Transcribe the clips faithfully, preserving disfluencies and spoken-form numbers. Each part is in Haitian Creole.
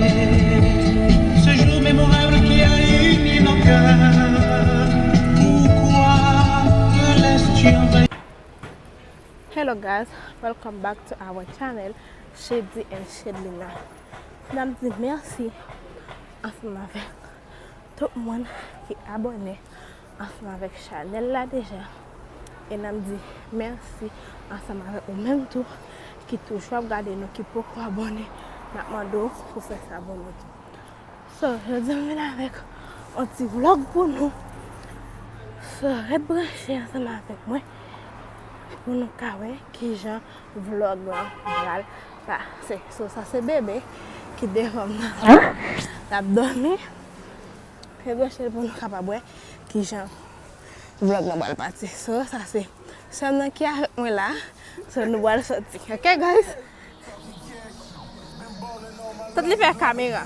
Ce jour mémorable qui a uni nos cœurs, pourquoi te laisses-tu envahir? Hello guys, welcome back to our channel, Shady and Shedlina. N ap di mèsi ansanm avèk tout moun ki abòne ansanm avèk chanèl la deja. E n ap di mèsi ansanm avèk ou menm tou ki toujou ap gade nou, ki poko abòne. N ap mande w pou fè sa pou nou tou. So, jodi a m vin avèk yon ti vlòg pou nou. So, ret branche ansanm avèk mwen pou nou ka wè kijan vlòg lan pral pase. So, sa se bebe ki devan m nan. L ap dòmi. Ret branche pou nou kapab wè kijan vlòg lan pral pase. So, sa se sè m nan ki avèk mwen la. So, nou pral soti. Ok, guys? Tout li fè kamera.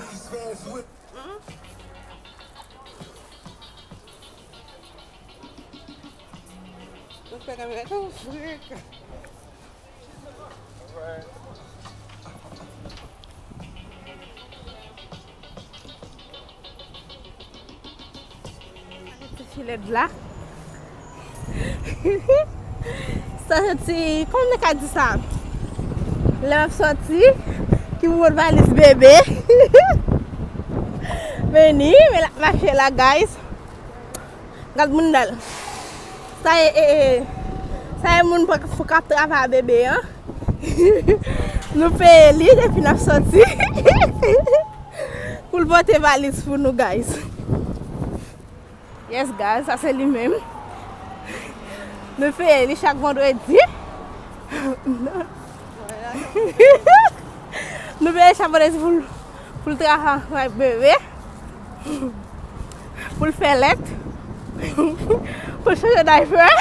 Tout fè kamera tou frekan. Ti filet la. Sa se ti, kòman m ka di sa? Lè m ap soti, ki pou pot valiz bebe. Vini, men l ap mache la, guys. Gad moun dal. Sa e, e, e, sa e moun pou, pou k ap travay a bebe an. Nou peye li depi n ap soti. Pou l pote valiz pou nou, guys. Yes, guys, sa se li menm. Nou peye li chak vandredi. Nou peye li chak vandredi pou l, pou l travay bebe. Pou l fè lèt. Pou l chanje diaper.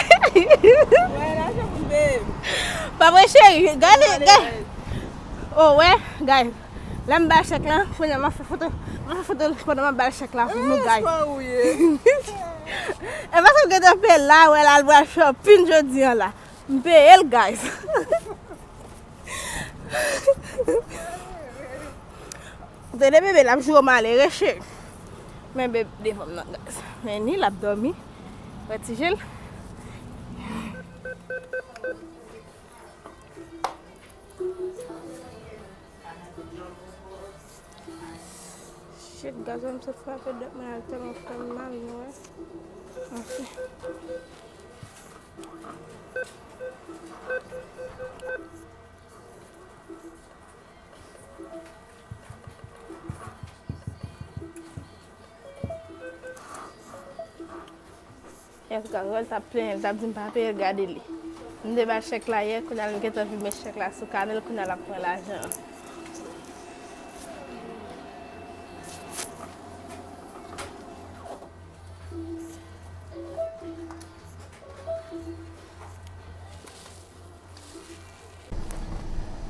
Pa vre, cheri? Gade, gade. Oh, wè, guys. Lè m bay chèk la, kounye a m ap fè foto, m ap fè foto pandan m ap bay chèk la pou nou, guys. E paske m gentan peye l la, wè, l al pral shopping jodi a la. M peye l, guys. Tande bebe l ap joure malere, cheri. Men bebe devan m nan, guys. Men ni l ap dòmi. Wè ti je l. Shit, gazon m sot frape dòt mwen al tèlman fè m mal, nou wè. Anfen. Yes, gazwèl t ap plenyen, li t ap di m pa peye l, gade li. M te ba l chèk la yè, kounye a l gentan vin met chèk la sou kanè l, kounye a l ap pran lajan an.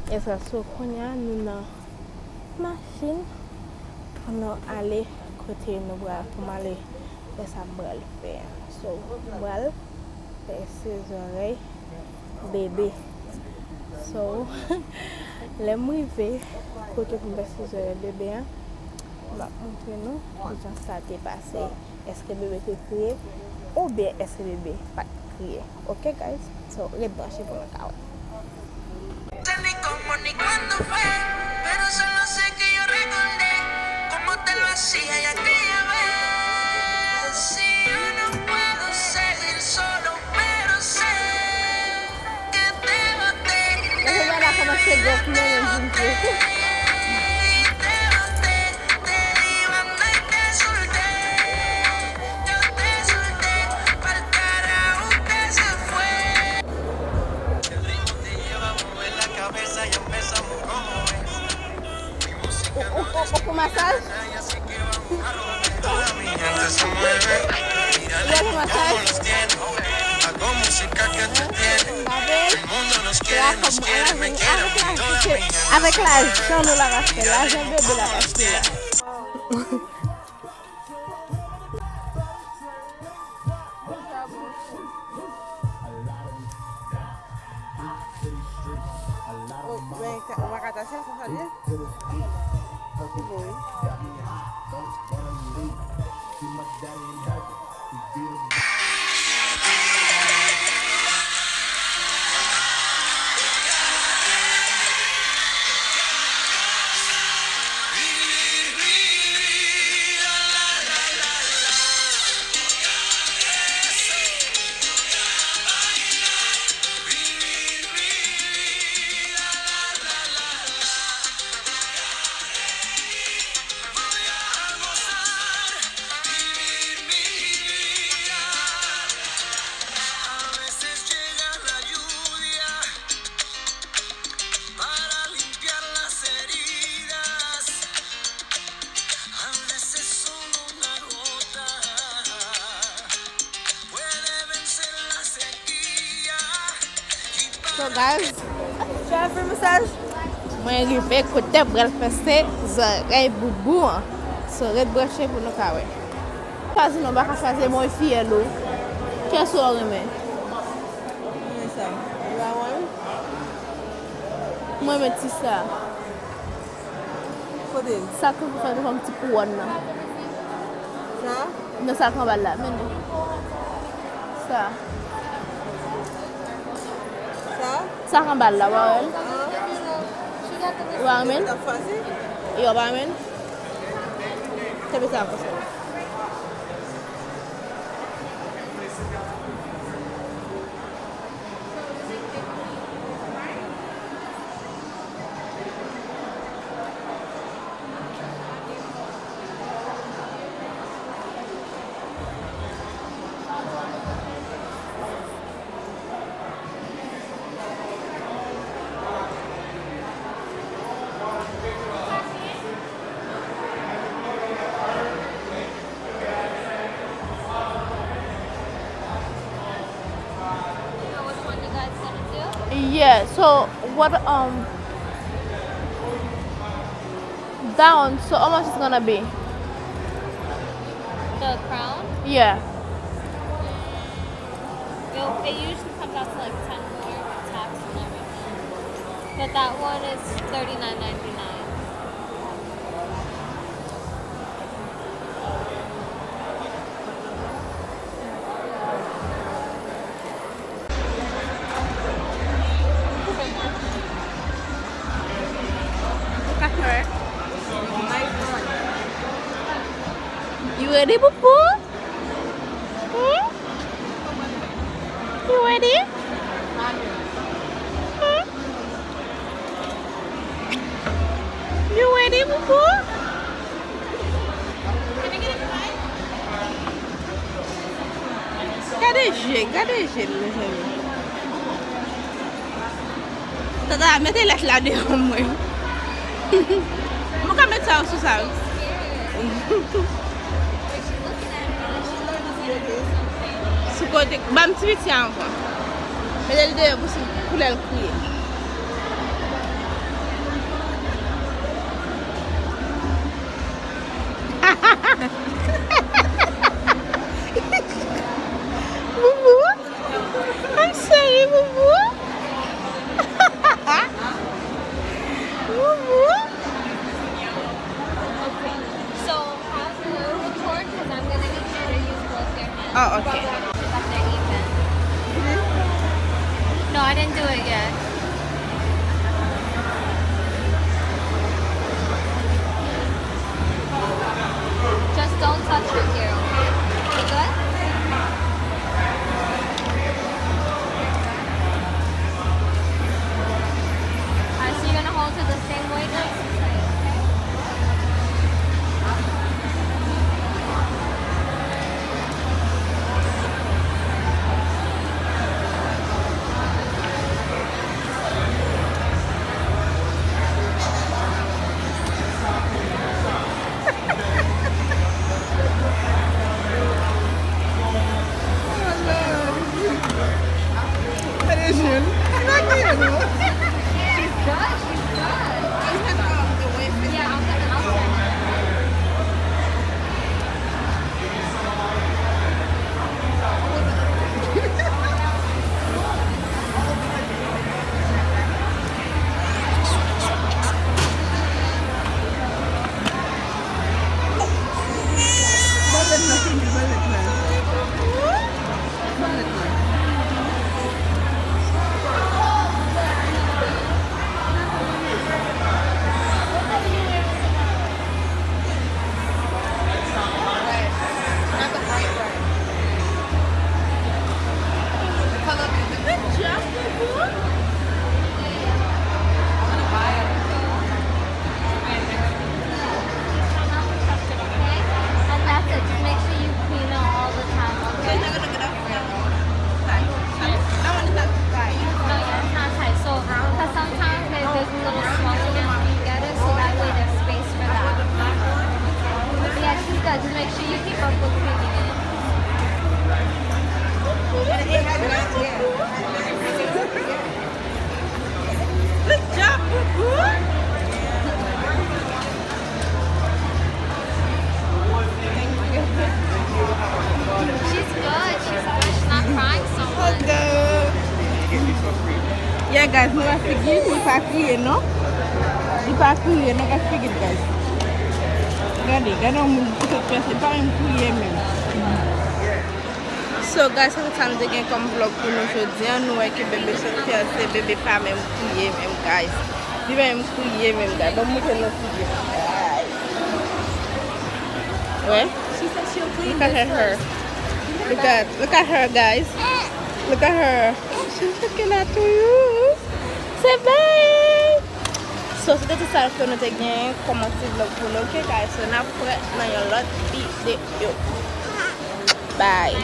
Yes, so kounye a nou nan machin pou nou ale kote nou pral, pou m ale fè sa m pral fè a. So, m pral fè se zòrèy bebe. So, lè m rive kote pou m fè se zòrèy bebe a, m ap montre nou kijan sa te pase. Èske bebe te kriye? Oubyen èske bebe pa t kriye? Ok, guys? So, ret branche pou nou ka wè. Sé ni cómo ni cuándo fue, pero solo sé que yo recordé cómo te lo hacía y aquella vez. Si yo no puedo seguir solo, pero sé que te boté, te vi y te boté, y te boté. O, o, o, o pou masaj? Ou wè pou masaj? Babel, la kòm avèk lajan nou la pa fè, lajan bebe la pa fè la. Oh, men, ou pa ka tache konsa l ye? So guys, mwen rive kote m pral fè se zòrèy boubou an. So ret branche pou nou ka wè. Chwazi non, baka chwazi mwen fiyèl ou. Kiyès ou renmen? Mwen sa. Mwen renmen ti sa. Kote l? Sa k pou fè nou fè yon ti kouwòn nan. Sa? Non, sa k anba l la, men li. Sa. Sa? Sa k anba l la, w pa wè l? Ou pa renmen l? Yo, w pa renmen l? Kenbe sa konsa. Yeah, so what, um, that one, so how much is gonna be? The crown? Yeah. It, it usually comes out to like ten more with tax and everything. But that one is thirty-nine ninety-nine. You ready, Poupou? Hmm? You ready? Hmm? You ready, Poupou? Gade je, gade je l, mezanmi. Tata, mete lèt la deyò mwen. Mwen ka met sa sou sa, wi. Sou kote, ban m ti piti a anvan. Mete l deyò pou si, pou lè l kriye. Boubou? I'm sorry, Boubou. Boubou. Okay. So, have her record 'cause I'm gonna need her to use both their hands. Oh, okay. Probably have to pick up their email. No, I didn't do it yet. Guys, nou wè figi, li pa kriye non. Li pa kriye non, gad figi l, guys. Gade, gade yon moun ki sot pyase, li pa menm kriye menm. So guys, se tout sa m te gen kòm vlog pou nou jodi a. Nou wè ke bebe sot pyase, bebe pa menm kriye menm, guys. Li pa menm kriye menm, guys. Ban m montre nou figi. Wè. Look at her. Look at, look at her, guys. Look at her. She's looking at you. Say bye. So, se te tout sa ke nou te gen kòm ti vlog pou nou, ok, guys? So, n ap wè nan yon lòt videyo. Bye.